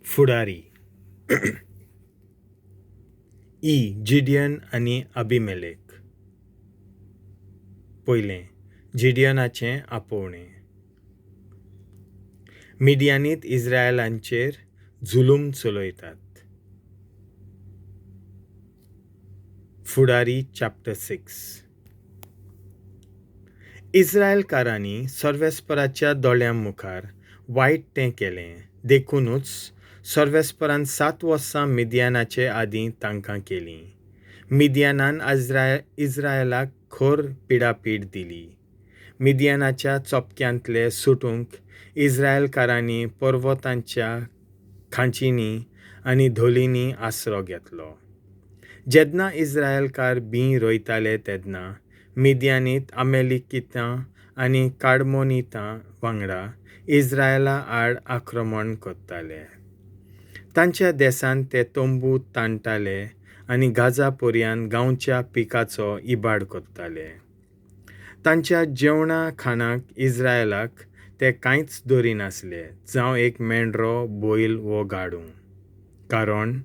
फुडारी. ई. जिडियन आनी अबिमेलेक. पयलें जिडियनाचें आपोवणें. मिडियानीत इस्रायलांचेर जुलूम चलयतात. फुडारी चॅप्टर 6. इस्रायलकारांनी सर्वेस्पराच्या दोळ्यां मुखार वायट तें केलें, देखुनूच सर्वेस्परान 7 वर्सां मिडियानाचे आदीं तांकां केलीं. मिडियानान इस्रायलाक खर पिडापीड दिली. मिडियानाच्या चपक्यांतले सुटूंक इस्रायलकारांनी पर्वतांच्या खांचींनी आनी धोलींनी आसरो घेतलो. जेन्ना इस्रायलकार बीं रोयताले तेन्ना मिडियानीत अमेलिकितां आनी काडमोनितां वांगडा इस्रायला आड आक्रमण करताले. तांच्या देशांत ते तंबू ताणटाले आनी गाजा पर्यान गांवच्या पिकाचो इबाड करताले. तांच्या जेवणा खाणाक इस्रायलाक ते कांयच दरिनासले, जावं एक मेंढरो, बैल वो गाडूं. कारण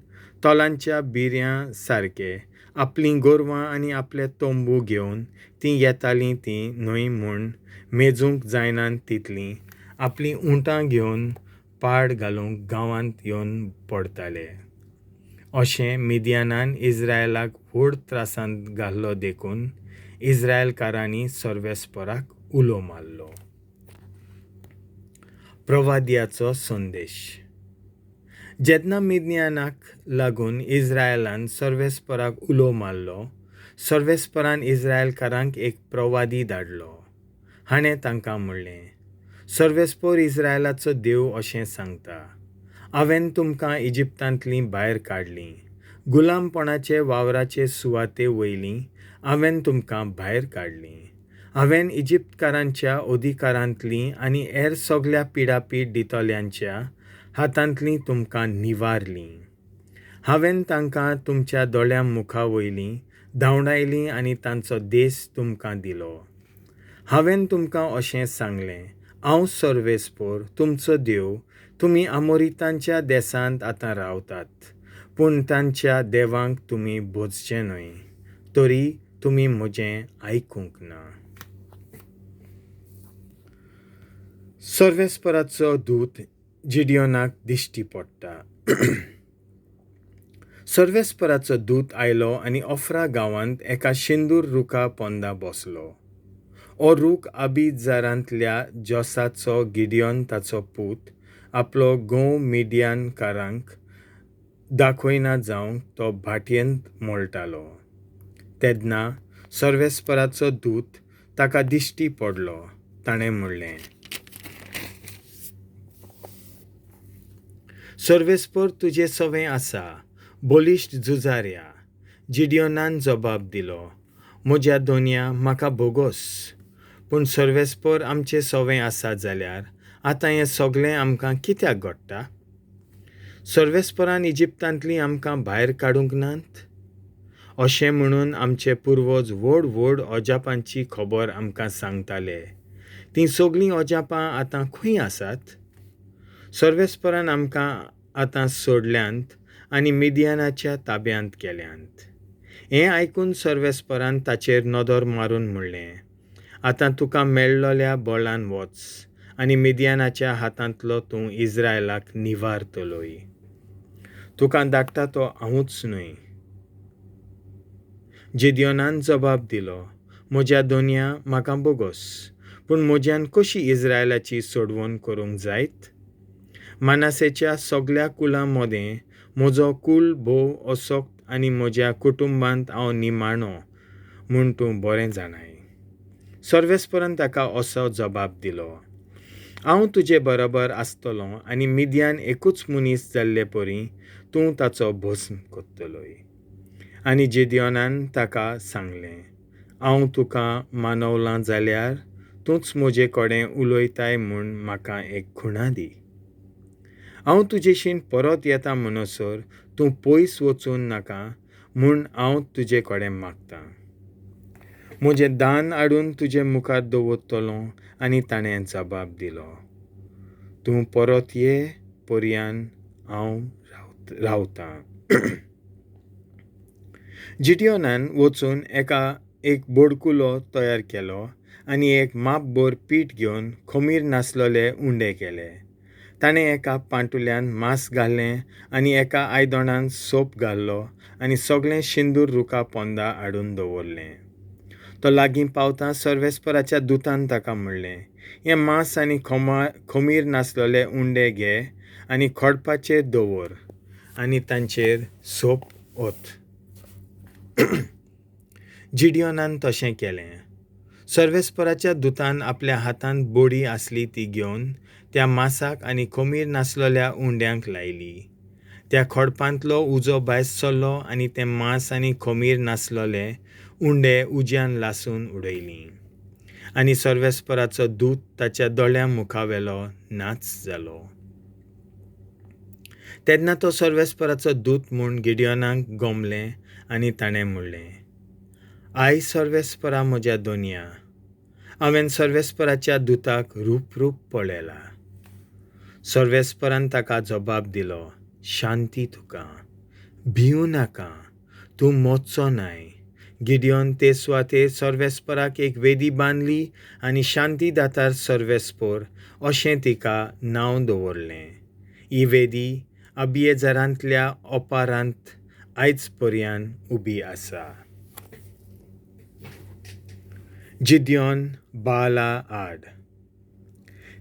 तोलांच्या बिऱ्यां सारके आपलीं गोरवां आनी आपले तंबू घेवन तीं येतालीं तीं न्हय म्हूण मेजूंक जायनात तितलीं आपलीं उंटां घेवन पाड घालूंक गांवांत येवन पडताले. अशें मिडियानान इस्रायलाक व्हड त्रासांत घाल्लो देखून इस्रायलकारांनी सर्वेस्पराक उलो मारलो. प्रवाद्याचो संदेश. जेन्ना मिडियानाक लागून इस्रायलान सर्वेस्पराक उलो मारलो, सर्वेस्परान इस्रायलकारांक एक प्रवादी धाडलो. हाणें तांकां म्हणलें, सर्वेस्पर इस्रायलाचो देव अशें सांगता, हांवें तुमकां इजिप्तांतलीं भायर काडलीं, गुलामपणाचे वावराचे सुवाते वयलीं हांवें तुमकां भायर काडलीं. हांवें इजिप्तकारांच्या अधिकारांतलीं आनी हेर सगल्या पिडापीड दितल्यांच्या हातांतलीं तुमकां निवारलीं. हांवें तांकां तुमच्या दोळ्यां मुखा वयलीं धांवडायलीं आनी तांचो देश तुमकां दिलो. हांवें तुमकां अशें सांगलें, हांव सर्वेस्पर तुमचो देव, तुमी आमोरितांच्या देशांत आतां रावतात, पूण तांच्या देवांक तुमी भोजचे न्हय, तरी तुमी म्हजें आयकूंक ना. सर्वेस्पराचो दूत जिडियोनाक दिश्टी पडटा. सर्वेस्पराचो दूत आयलो आनी ऑफ्रा गांवांत एका शेंदूर रुखा पोंदा बसलो. हो रूख अबिजारांतल्या जोसाचो गिडियोन ताचो पूत आपलो गोंव मिडियानकारांक दाखयना जावंक तो भाटयेंत मोळटालो. तेन्ना सर्वेस्पराचो दूत ताका दिश्टी पडलो. ताणें म्हणलें, सर्वेस्पर तुजे सवें आसा, बलिश्ट झुजाऱ्या. जिडियोनान जबाब दिलो, म्हज्या दोनया म्हाका भोगोस, पूण सर्वेस्पर आमचे सवें आसा जाल्यार आतां हें सगळें आमकां कित्याक घडटा? सर्वेस्परान इजिप्तांतलीं आमकां भायर काडूंक नात? अशें म्हणून आमचे पुर्वज व्हड व्हड अजापांची खबर आमकां सांगताले. तीं सगळीं अजापां आतां खंय आसात? सर्वेस्परान आमकां आतां सोडल्यांत आनी मिडियानाच्या ताब्यांत केल्यांत. हें आयकून सर्वेस्परान ताचेर नदर मारून म्हणलें, आतां तुका मेळ्ळोल्या बळान वच आनी मिडियानाच्या हातांतलो तूं इस्रायलाक निवारतलोय. तुका धाडटा तो हांवूच न्हय. जिडियोनान जबाब दिलो, म्हज्या दोनया म्हाका बोगोस, पूण म्हज्यान कशी इस्रायलाची सोडवण करूंक जायत? मानासेच्या सगल्या कुलां मदें म्हजो कूल भोव असक्त आनी म्हज्या कुटुंबांत हांव निमाणो म्हूण तूं बरें जाणाय. सर्वेस्परान ताका असो जबाब दिलो, हांव तुजे बरोबर आसतलो आनी मिडियान एकूच मनीस जाल्ले परी तूं ताचो भस्म करतलोय. आनी जिडियोनान ताका सांगलें, हांव तुका मानवलां जाल्यार तूंच म्हजे कडेन उलयताय म्हूण म्हाका एक खुणा दी. हांव तुजेशीन परत येता म्हणसर तूं पयस वचून नाका म्हूण हांव तुजे कडेन मागतां. म्हजें दान हाडून तुजे मुखार दवरतलो. आनी ताणें जबाब दिलो, तूं परत ये पर्यान हांव रावतां. जिडियोनान वचून एक बोडकुलो तयार केलो आनी एक मापभर पीठ घेवन खमीर नासलेले उंडे केले. ताणें एका पांटुल्यान मांस घालें आनी एका आयदणान सोप घालो आनी सगळें शेंदूर रुखा पोंदा हाडून दवरलें. तो लागीं पावता सर्वेस्पराच्या दुतान ताका म्हणलें, हें मांस आनी खमीर नासलेले उंडे घे आनी खडपाचेर दवर आनी तांचेर सोप ओत. जिडियोनान तशें केलें. सर्वेस्पराच्या दुतान आपल्या हातांत बडी आसली ती घेवन त्या मांसाक आनी खमीर नासलेल्या उंड्यांक लायली. त्या खडपांतलो उजो भायर सरलो आनी तें मांस आनी खमीर नासलेले उंडे उज्यान लासून उडयली आनी सर्वेस्पराचो दूत ताच्या दोळ्यां मुखावेलो नाच जालो. तेन्ना तो सर्वेस्पराचो दूत म्हूण गिडियोनाक गमलें आनी ताणें म्हणलें, I सर्वेस्परा म्हज्या दोनया, हांवें सर्वेस्पराच्या दुताक रूप रूप पळयला. सर्वेस्परान ताका जबाब दिलो, शांती तुका, भिवूं नाका, तूं मरचो न्हय. गिडियोन ते सुवातेर सर्वेस्पराक एक वेदी बांदली आनी शांती दातार सर्वेस्पर अशें तिका नांव दवरलें. ही वेदी अबिएजरांतल्या ओपारांत आयज पर्यंत उबी आसा. जिडियोन बाला आड.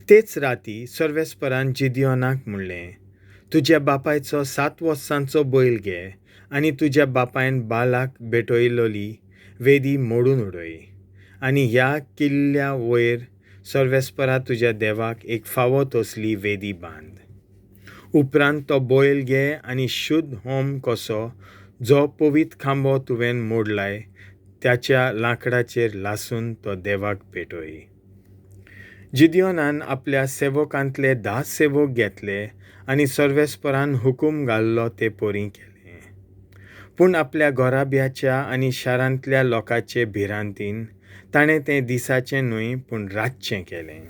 तेच राती सर्वेस्परान जिडियोनाक म्हणलें, तुज्या बापायचो 7 वर्सांचो बैल घे आनी तुज्या बापायन बालाक भेटयलोली वेदी मोडून उडय आनी ह्या किल्ल्या वयर सर्वेस्परा तुज्या देवाक एक फावो तसली वेदी बांद. उपरांत तो बैल घे आनी शुद्ध होम कसो जो पवित्र खांबो तुवें मोडलाय त्याच्या लांकडाचेर लासून तो देवाक भेटय. जिडियोनान आपल्या सेवकांतले 10 सेवक घेतले आनी सर्वेस्परान हुकूम घाल्लो ते परी केले. पूण आपल्या घराब्याच्या आनी शारांतल्या लोकांचे भिरांतीन ताणें तें दिसाचें न्हय पूण रातचें केलें.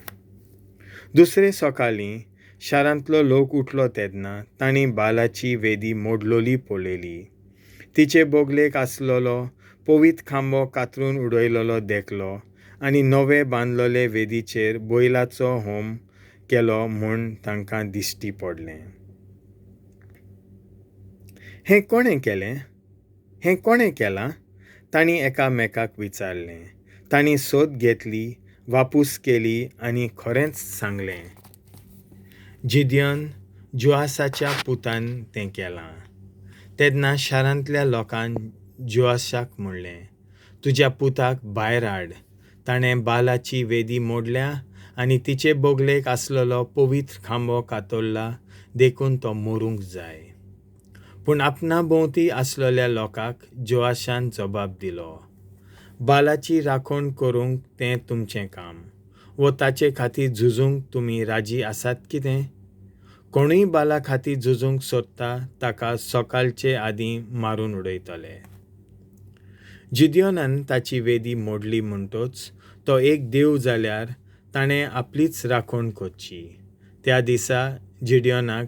दुसरे सकाळीं शारांतलो लोक उठलो तेन्ना तांणी बालाची वेदी मोडलोली पळयली. तिचे बगलेक आसलेलो पवित्र खांबो कातरून उडयलेलो देखलो आनी नवे बांदलेले वेदीचेर बैलाचो होम केलो म्हूण तांकां दिश्टी पडलें. हें कोणें केलें? हें कोणें केलां? तांणी एकामेकाक विचारलें. तांणी सोद घेतली, वापूस केली आनी खरेंच सांगलें, जिडियोन जोआसाच्या पुतान तें केलां. तेन्ना शारांतल्या लोकान जोआसाक म्हणलें, तुज्या पुताक भायर हाड, ताणें बालाची वेदी मोडल्या आनी तिचे बगलेक आसलेलो पवित्र खांबो कातरला, देखून तो मरूंक जाय. पूण आपणा भोंवती आसलेल्या लोकांक जोआशान जबाब दिलो, बालाची राखण करूंक तें तुमचें काम, वो ताचे खातीर झुजूंक तुमी राजी आसात कितें? कोणूय बाला खातीर झुजूंक सोदता ताका सकाळचे आदीं मारून उडयतले. जिडियोनान ताची वेदी मोडली म्हणटच तो एक देव जाल्यार ताणें आपलीच राखण करची. त्या दिसा जिडियोनाक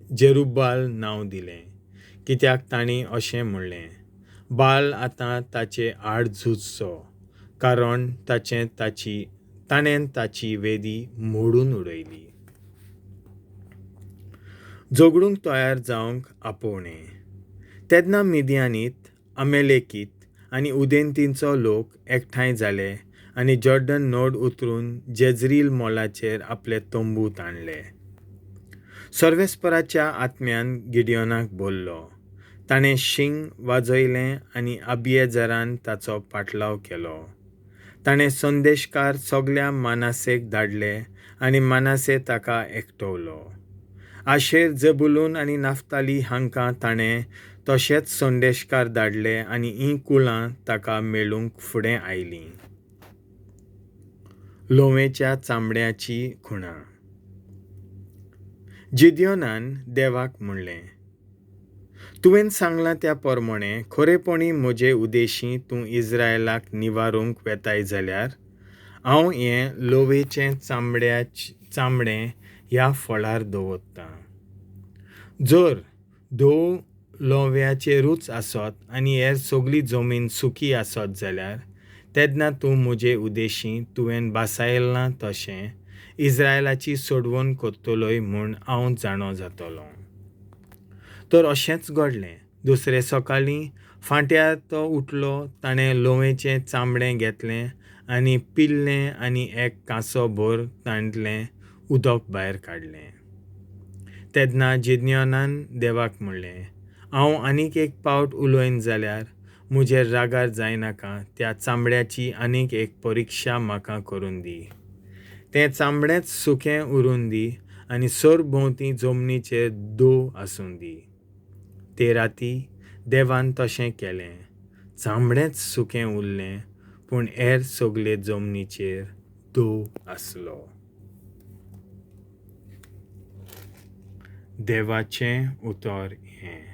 जेरुबाल नांव दिलें, कित्याक तांणी अशें म्हणलें, बाल आतां ताचे आड झुजचो, कारण ताणें ताची वेदी मोडून उडयली. झगडूंक तयार जावंक आपोवणें. तेन्ना मिदियानीत, अमेलेकीत आनी उदेंतींचो लोक एकठांय जाले आनी जॉर्डन नोड उतरून जेजरील मोलाचेर आपले तंबू ताणले. सर्वेस्पराच्या आत्म्यान गिडियोनाक बोल्लो. ताणें शिंग वाजयलें आनी अबिएजरान ताचो पाटलाव केलो. ताणें संदेशकार सगल्या मानासेक धाडले आनी मानासे ताका एकटवलो. आशेर, जेबुलून आनी नाफ्ताली हांकां ताणें तशेंच संदेशकार धाडले आनी हीं कुळां ताका मेळूंक फुडें आयलीं. लोवेच्या चामड्याची खुणा. जिडियोनान देवाक म्हणलें, तुवें सांगलां त्या प्रमाणें खरेपणी म्हजे उदेशी तूं इस्रायलाक निवारूंक वेताय जाल्यार हांव हें लोवेचें चामडें ह्या फळार दवरतां. जर धोव लोव्याचेरूच आसत आनी हेर सगली जमीन सुकी आसत जाल्यार तेन्ना तूं म्हजे उदेशीं तुवें भासायलां तशें इस्रायलाची सोडवण करतलोय म्हूण हांव जाणो जातलों. तर अशेंच घडलें. दुसरे सकाळीं फांत्यार तो उठलो, ताणें लोवेचें चामडें घेतलें आनी पिल्लें आनी एक कांसो भर तांतलें उदक भायर काडलें. तेन्ना जिज्ञानान देवाक म्हणलें, हांव आनीक एक पावट उलयन जाल्यार म्हजेर रागार जायनाका, त्या चामड्याची आनीक एक परिक्षा म्हाका करून दी. तें चामडेंच सुकें उरून दी आनी सरभोंवती जमनीचेर दव आसूं दी. ते राती देवान तशें केलें. चामडेंच सुकें उरलें, पूण हेर सगले जमनीचेर दव आसलो. देवाचें उतर हें.